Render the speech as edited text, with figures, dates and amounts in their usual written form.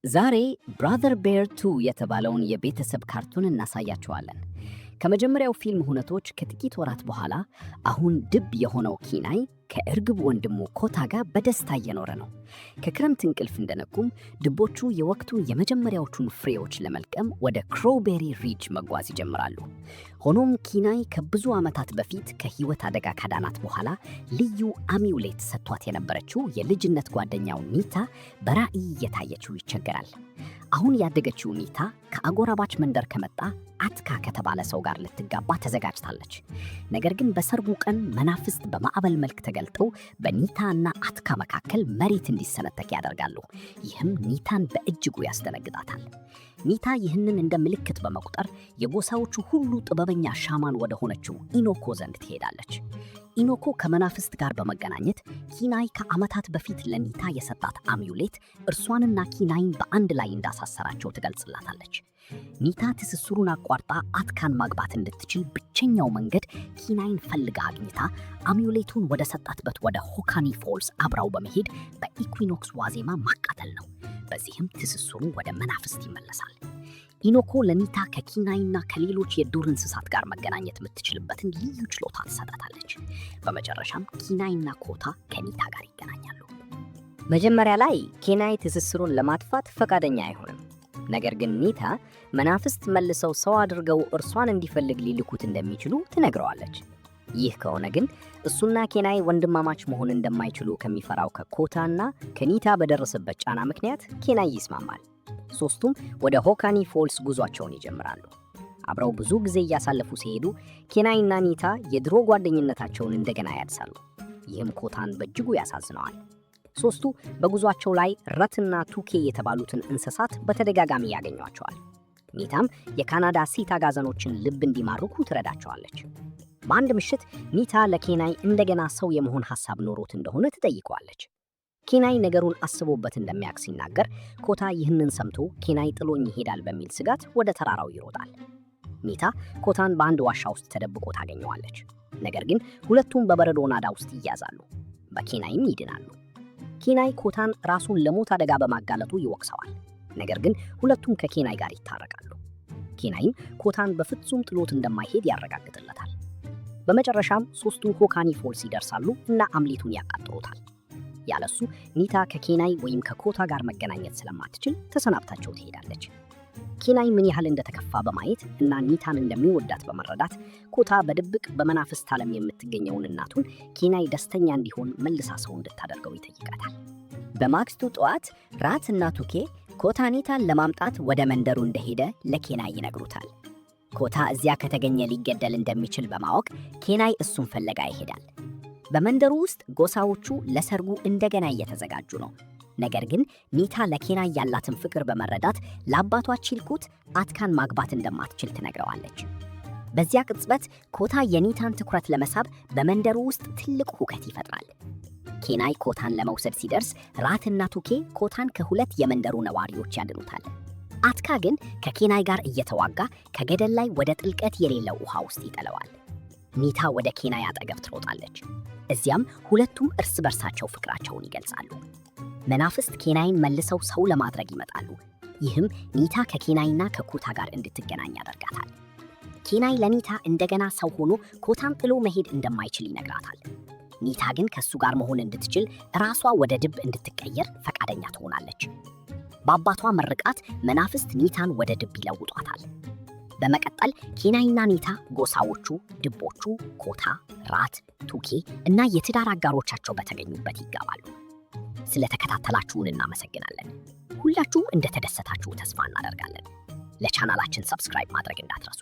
ዛሬ Brother Bear 2 የተባለውን የቤተሰብ ካርቱን እናሳያችኋለን። ከመጀመሪያው ፊልም ሁነቶች ከጥቂት ወራት በኋላ አሁን ድብ የሆነው ኪናይ ከእርግብ ወንድሙ ኮታ ጋር በደስታ እየኖረ ነው። ከክረምት እንቅልፍ እንደነቁም ድቦቹ የወቅቱን የመጀመሪያዎቹን ፍሬዎች ለመልቀም ወደ ክሮውቤሪ ሪጅ መጓዝ ይጀምራሉ። ሆኖም ኪናይ ከብዙ ዓመታት በፊት ከሕይወት አደጋ ካዳናት በኋላ ልዩ amulet ሰጥቷት የነበረችው የልጅነት ጓደኛው ኒታ በራእይ እየታየችው ይቸገራል። አሁን ያደገችው ኒታ ከአጎራባች መንደር ከመጣ አትካ ከተባለ ሰው ጋር ልትጋባ ተዘጋጅታለች። ነገር ግን በሰርጉ ቀን መናፍስት በማዕበል መልክ ተገልጠው በኒታ እና አትካ መካከል መሬት እንዲሰነጠቅ ያደርጋሉ። ይህም ኒታን በእጅጉ ያስደነግጣታል። ኒታ ይህንን እንደ ምልክት በመቁጠር የጎሳዎቹ ሁሉ ጥበበኛ shaman ወደ ሆነችው ኢኖኮ ዘንድ ትሄዳለች። ኢኖኮ ከመናፍስት ጋር በመገናኘት ኪናይ ከዓመታት በፊት ለኒታ የሰጣት amulet እርሷንና ኪናይን በአንድ ላይ እንዳሳሰራቸው ትገልጽላታለች። ኒታ ትስስሩን አቋርጣ አትካን ማግባት እንድትችል ብቸኛው መንገድ ኪናይን ፈልጋ አግኝታ amulet ኡን ወደ ሰጣትበት ወደ ሆካኒ ፎልስ አብራው በመሄድ በ equinox ዋዜማ ማቃጠል ነው። በዚህም ትስስሩ ወደ መናፍስት ይመለሳል። ኢኖኮ ለኒታ ከኪናይና ከሌሎች የዱር እንስሳት ጋር መገናኘት የምትችልበትን ልዩ ችሎታ ትሰጣታለች። በመጨረሻም ኪናይና ኮታ ከኒታ ጋር ይገናኛሉ። መጀመሪያ ላይ ኬናይ ትስስሩን ለማጥፋት ፈቃደኛ አይሆንም። ነገር ግን ኒታ መናፍስት መልሰው ሰው አድርገው እርሷን እንዲፈልግ ሊልኩት እንደሚችሉ ትነግረዋለች። ይህ ከሆነ ግን እሱና ኬናይ ወንድማማች መሆን እንደማይችሉ ከሚፈራው ከኮታ እና ከኒታ በደረሰበት ጫና ምክንያት ኬናይ ይስማማል። ሶስቱም ወደ ሆካኒ ፎልስ ጉዟቸውን ይጀምራሉ። አብረው ብዙ ጊዜ እያሳለፉ ሲሄዱ ኬናይና ኒታ የድሮ ጓደኝነታቸውን እንደገና ያድሳሉ። ይህም ኮታን በእጅጉ ያሳዝነዋል። ሶስቱ በጉዟቸው ላይ ረትና ቱኬ የተባሉትን እንስሳት በተደጋጋሚ ያገኟቸዋል። ኒታም የካናዳ ሴት አጋዘኖችን ልብ እንዲማርኩ ትረዳቸዋለች። በአንድ ምሽት ኒታ ለኬናይ እንደገና ሰው የመሆን ሐሳብ ኖሮት እንደሆነ ትጠይቀዋለች። ኬናይ ነገሩን አስቦበት እንደሚያውቅ ሲናገር፣ ኮታ ይህንን ሰምቶ ኬናይ ጥሎኝ ይሄዳል በሚል ስጋት ወደ ተራራው ይሮጣል። ኒታ ኮታን በአንድ ዋሻ ውስጥ ተደብቆ ታገኘዋለች። ነገር ግን ሁለቱም በበረዶ ናዳ ውስጥ ይያዛሉ፣ በኬናይም ይድናሉ። ኬናይ ኮታን ራሱን ለሞት አደጋ በማጋለጡ ይወቅሰዋል። ነገር ግን ሁለቱም ከኬናይ ጋር ይታረቃሉ። ኬናይም ኮታን በፍጹም ጥሎት እንደማይሄድ ያረጋግጥለታል። በመጨረሻም ሶስቱ ሆካኒ ፎልስ ይደርሳሉ እና amulet ኡን ያቃጥሉታል። ያለሱ ኒታ ከኬናይ ወይም ከኮታ ጋር መገናኘት ስለማትችል ተሰናብታቸው ትሄዳለች። ኬናይ ምን ያህል እንደተከፋ በማየት እና ኒታን እንደሚወዳት በመረዳት ኮታ በድብቅ በመናፍስት ዓለም የምትገኘውን እናቱን ኬናይ ደስተኛ እንዲሆን መልሳ ሰው እንድታደርገው ይጠይቃታል። በማግስቱ ጠዋት ራት እና ቱኬ ኮታ ኒታን ለማምጣት ወደ መንደሩ እንደሄደ ለኬናይ ይነግሩታል። ኮታ እዚያ ከተገኘ ሊገደል እንደሚችል በማወቅ ኬናይ እሱን ፍለጋ ይሄዳል። በመንደሩ ውስጥ ጎሳዎቹ ለሰርጉ እንደገና እየተዘጋጁ ነው። ነገር ግን ኒታ ለኬናይ ያላትን ፍቅር በመረዳት ለአባቷ ቺልኩት አትካን ማግባት እንደማትችል ትነግረዋለች። በዚያ ቅጽበት ኮታ የኒታን ትኩረት ለመሳብ በመንደሩ ውስጥ ትልቅ ሁከት ይፈጥራል። ኬናይ ኮታን ለመውሰድ ሲደርስ ራትና ቱኬ ኮታን ከሁለት የመንደሩ ነዋሪዎች ያድኑታል። አትካ ግን ከኬናይ ጋር እየተዋጋ ከገደል ላይ ወደ ጥልቀት የሌለው ውሃ ውስጥ ይጥለዋል። ኒታ ወደ ኬናይ አጠገብ ትሮጣለች። እዚያም ሁለቱም እርስ በርሳቸው ፍቅራቸውን ይገልጻሉ። መናፍስት ኬናይን መልሰው ሰው ለማድረግ ይመጣሉ። ይህም ኒታ ከኬናይና ከኮታ ጋር እንድትገናኝ ያደርጋታል። ኬናይ ለኒታ እንደገና ሰው ሆኖ ኮታን ጥሎ መሄድ እንደማይችል ይነግራታል። ኒታ ግን ከእሱ ጋር መሆን እንድትችል ራሷ ወደ ድብ እንድትቀየር ፈቃደኛ ትሆናለች። በአባቷ ምርቃት መናፍስት ኒታን ወደ ድብ ይለውጧታል። በመቀጠል ኬናይና ኒታ ጎሳዎቹ፣ ድቦቹ፣ ኮታ፣ ራት፣ ቱኬ እና የትዳር አጋሮቻቸው በተገኙበት ይጋባሉ። ስለተከታተላችሁን እናመሰግናለን። ሁላችሁም እንደተደሰታችሁ ተስፋ እናደርጋለን። ለቻናላችን subscribe ማድረግ እንዳትረሱ።